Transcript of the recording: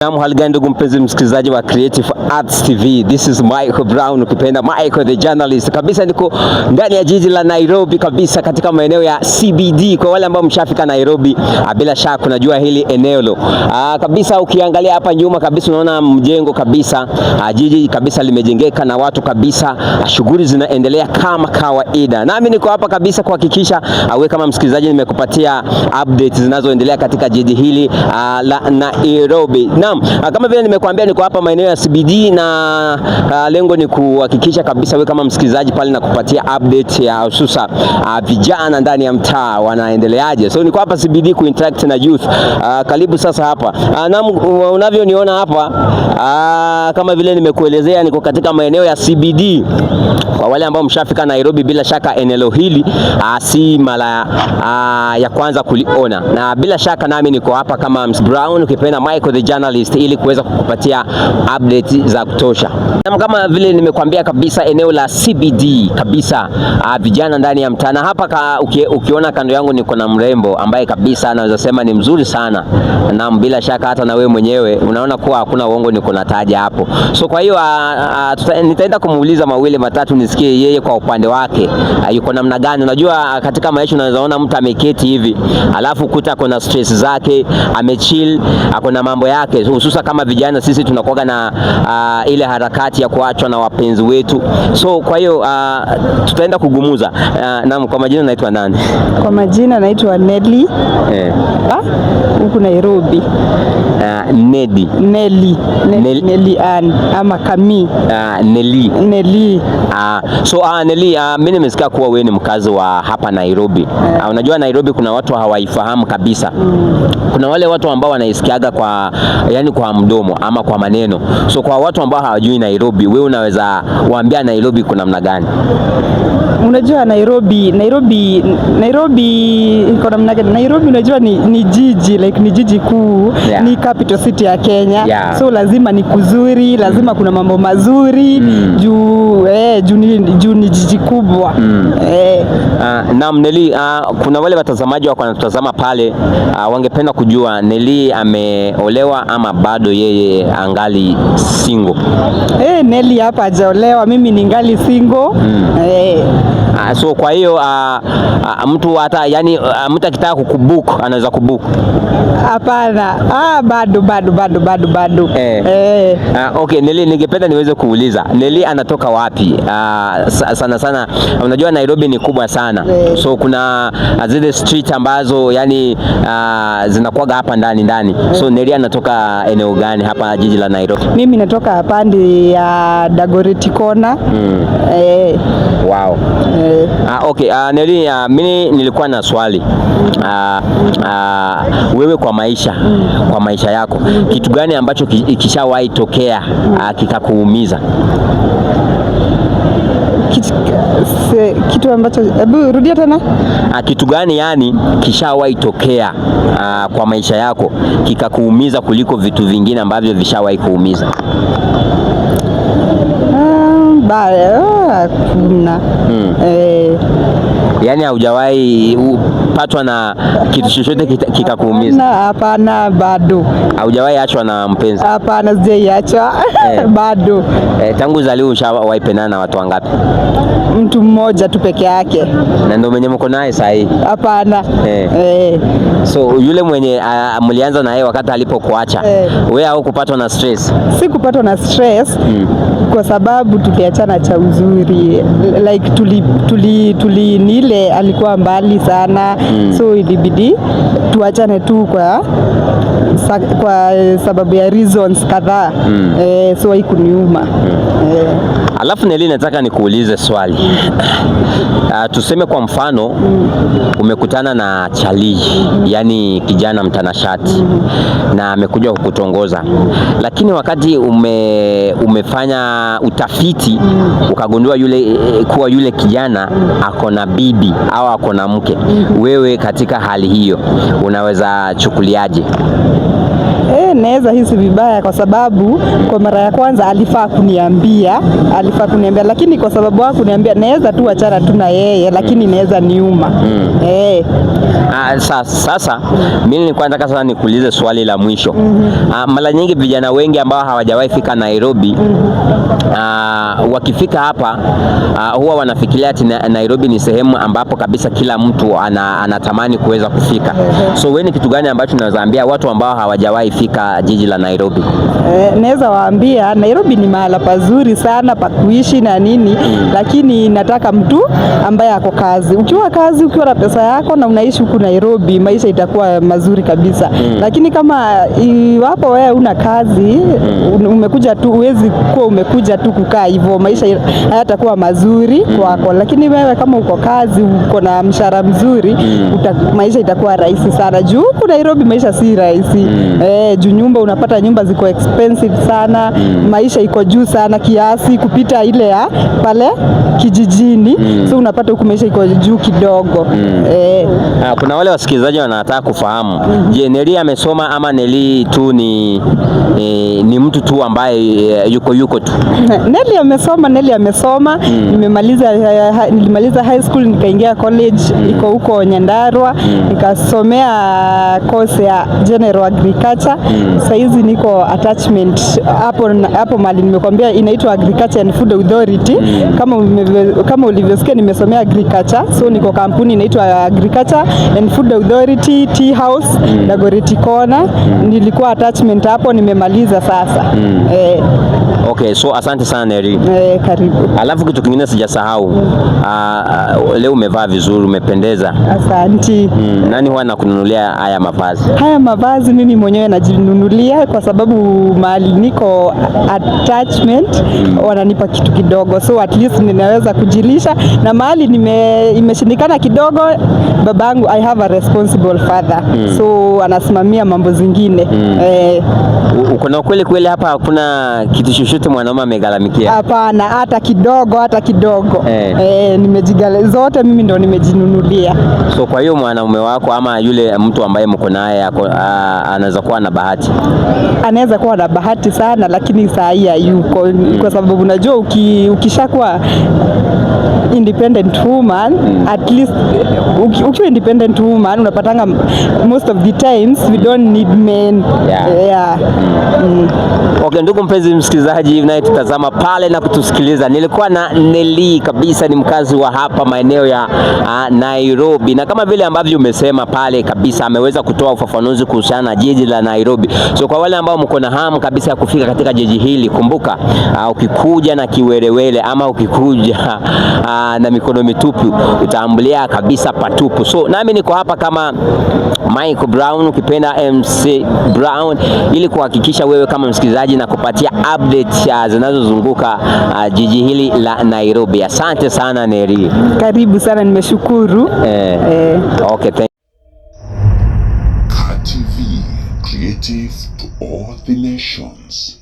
Naam, hali gani ndugu mpenzi msikilizaji wa Creative Arts TV. This is Michael Brown, ukipenda Michael the journalist. Kabisa niko ndani ya jiji la Nairobi kabisa katika maeneo ya CBD. Kwa wale ambao mshafika Nairobi, bila shaka unajua hili eneo lo. Kabisa ukiangalia hapa nyuma kabisa unaona mjengo kabisa, jiji kabisa limejengeka na watu kabisa, shughuli zinaendelea kama kawaida. Nami niko hapa kabisa kuhakikisha wewe kama msikilizaji nimekupatia updates zinazoendelea katika jiji hili la Nairobi. Naam, kama vile nimekuambia niko hapa maeneo ya CBD na lengo ni kuhakikisha kabisa wewe kama msikilizaji pale na kupatia update ya hususa vijana ndani ya mtaa wanaendeleaje. So niko hapa CBD kuinteract na youth. Karibu sasa hapa. Naam, unavyoniona hapa kama vile nimekuelezea niko katika maeneo ya CBD. Kwa wale ambao mshafika Nairobi, bila shaka eneo hili si mara ya kwanza kuliona, na bila shaka nami niko hapa kama Ms. Brown, ukipenda Michael the journalist, ili kuweza kukupatia update za kutosha. Na kama vile nimekuambia kabisa, eneo la CBD kabisa, vijana ndani ya mtaa. Na hapa ukiona kando yangu niko na mrembo ambaye kabisa naweza sema ni mzuri sana, na bila shaka hata na wewe mwenyewe unaona kuwa hakuna uongo niko nataja hapo. So kwa hiyo nitaenda kumuuliza mawili matatu nisikie yeye kwa upande wake yuko namna gani. Unajua katika maisha unaweza ona mtu ameketi hivi alafu kuta kuna stress zake, amechill, ako na mambo yake, hususa kama vijana sisi tunakuwaga na ile harakati ya kuachwa na wapenzi wetu. So kwa hiyo tutaenda kugumuza. Naam, kwa majina naitwa nani? Kwa majina naitwa Nelly huku Nairobi. Nedi. Nelly, Nelly Ann ama Kami. Nelly. Nelly. So Nelly, mimi nimesikia kuwa wewe ni mkazi wa hapa Nairobi. Unajua Nairobi kuna watu hawaifahamu kabisa. Kuna wale watu ambao wanaisikiaga kwa yani kwa mdomo ama kwa maneno. So kwa watu ambao hawajui Nairobi, wewe unaweza waambia Nairobi kuna namna gani? Unajua Nairobi iko namna gani? Nairobi unajua ni jiji, like ni jiji kuu, ni capital city ya Kenya. So lazima ni kuzuri, lazima kuna mambo mazuri juu ni jiji kubwa. Naam Nelly, kuna wale watazamaji wako wanatutazama pale wangependa kujua Nelly ameolewa ama bado yeye angali single? Nelly hapa hajaolewa, mimi ningali single. So kwa hiyo mtu hata yani mtu akitaka kukubook anaweza kubook? Hapana. Bado bado bado bado bado. Okay, Nelly, ningependa niweze kuuliza Nelly anatoka wapi? Sana sana unajua Nairobi ni kubwa sana. So kuna zile street ambazo yani zinakuwaga hapa ndani ndani. So Nelly anatoka eneo gani hapa jiji la Nairobi? Mimi natoka pande ya Dagoretti Corner. Wow. Okay, Nelly, mimi nilikuwa na swali. Wewe kwa maisha yako, kitu gani ambacho kishawahi tokea kikakuumiza? Kitu ambacho, hebu rudia tena. Kitu gani yani kishawahi tokea kwa maisha yako kikakuumiza kuliko vitu vingine ambavyo vishawahi kuumiza? Hakuna. Yaani haujawahi patwa na kitu chochote kikakuumiza? Hapana, hapana, bado. Haujawahi achwa na mpenzi? Hapana, sijaiachwa bado. Tangu uzaliwe ushawahi pendana na watu wangapi? Mtu mmoja tu peke yake. Na ndio mwenye mko naye sasa hivi? Hapana. So yule mwenye mlianza na yeye wakati alipokuacha, wewe haukupatwa na stress? Sikupatwa na stress kwa sababu tuliachana cha uzuri, like tuli nile alikuwa mbali sana, so ilibidi tuachane tu kwa sababu ya reasons kadhaa. So haikuniuma. Alafu Nelly, nataka nikuulize swali. Tuseme kwa mfano umekutana na chali, yani kijana mtanashati na amekuja kukutongoza, lakini wakati umefanya utafiti ukagundua kuwa yule kijana ako na bibi au ako na mke, wewe katika hali hiyo unaweza chukuliaje? Naweza hisi vibaya kwa sababu kwa mara ya kwanza alifaa kuniambia, lakini kwa sababu hakuniambia, naweza tu achana tu na yeye, lakini inaweza niuma. Ah, sasa mimi nilikuwa nataka sasa nikuulize swali la mwisho. Mara nyingi vijana wengi ambao hawajawahi fika Nairobi, wakifika hapa, huwa wanafikiria ati Nairobi ni sehemu ambapo kabisa kila mtu anatamani kuweza kufika. So wewe ni kitu gani ambacho unaweza ambia watu ambao hawajawahi fika jiji la Nairobi? Naweza waambia Nairobi ni mahala pazuri sana pa kuishi na nini, lakini nataka mtu ambaye ako kazi. Ukiwa kazi, ukiwa na pesa yako na unaishi huku Nairobi, maisha itakuwa mazuri kabisa. Lakini kama iwapo wewe una kazi, umekuja tu, huwezi kuwa umekuja tu kukaa hivyo, maisha hayatakuwa mazuri kwako. Lakini wewe kama uko kazi, uko na mshahara mzuri, maisha itakuwa rahisi sana. Juu huku Nairobi maisha si rahisi. Juu nyumba, unapata nyumba ziko expensive sana, maisha iko juu sana kiasi kupita ile ya pale kijijini. So unapata huku maisha iko juu kidogo. Kuna wale wasikilizaji wanataka kufahamu, je, Nelly amesoma ama Nelly tu ni mtu tu ambaye yuko yuko tu? Nelly amesoma, Nelly amesoma. Nilimaliza high school, nikaingia college iko huko Nyandarua, nikasomea course ya General Agriculture. Saizi niko attachment hapo hapo mahali nimekwambia inaitwa Agriculture and Food Authority. Kama ulivyosikia, nimesomea agriculture, so niko kampuni inaitwa Agriculture and Food Authority Tea House, Dagoretti Corner. Nilikuwa attachment hapo, nimemaliza sasa. Okay, so asante sana, Nelly. Karibu. Alafu kitu kingine sijasahau. Leo umevaa vizuri, umependeza. Asanti. Nani huwa anakununulia haya mavazi? Haya mavazi mimi mwenyewe najinunulia kwa sababu mahali niko attachment wananipa kitu kidogo, so at least ninaweza kujilisha, na mahali imeshindikana kidogo, babangu, I have a responsible father, so anasimamia mambo zingine. Uko na kweli kweli hapa hakuna kitu chochote mwanaume amegharamikia? Hapana, hata kidogo, hata kidogo. Eh. Zote mimi ndo nimejinunulia. So kwa hiyo mwanaume wako ama yule mtu ambaye mko naye anaweza kuwa na bahati. Anaweza kuwa na bahati sana, lakini saa hii hayuko kwa sababu unajua ukishakuwa independent woman, at least ukiwa independent woman, unapatanga most of the times we don't need men. Yeah. Okay, ndugu mpenzi msikilizaji unayetutazama pale na kutusikiliza, nilikuwa na Nelly kabisa, ni mkazi wa hapa maeneo ya Nairobi, na kama vile ambavyo umesema pale kabisa, ameweza kutoa ufafanuzi kuhusiana na jiji la Nairobi. So kwa wale ambao mko na hamu kabisa ya kufika katika jiji hili, kumbuka ukikuja na kiwerewere ama ukikuja na mikono mitupu, utaambulia kabisa patupu. So nami niko hapa kama Michael Brown, ukipenda MC Brown, ili kuhakikisha wewe kama msikilizaji na kupatia update zinazozunguka jiji hili la Nairobi. Asante sana, Nelly. Karibu sana, nimeshukuru. Okay, thank KTV, creative to all the nations.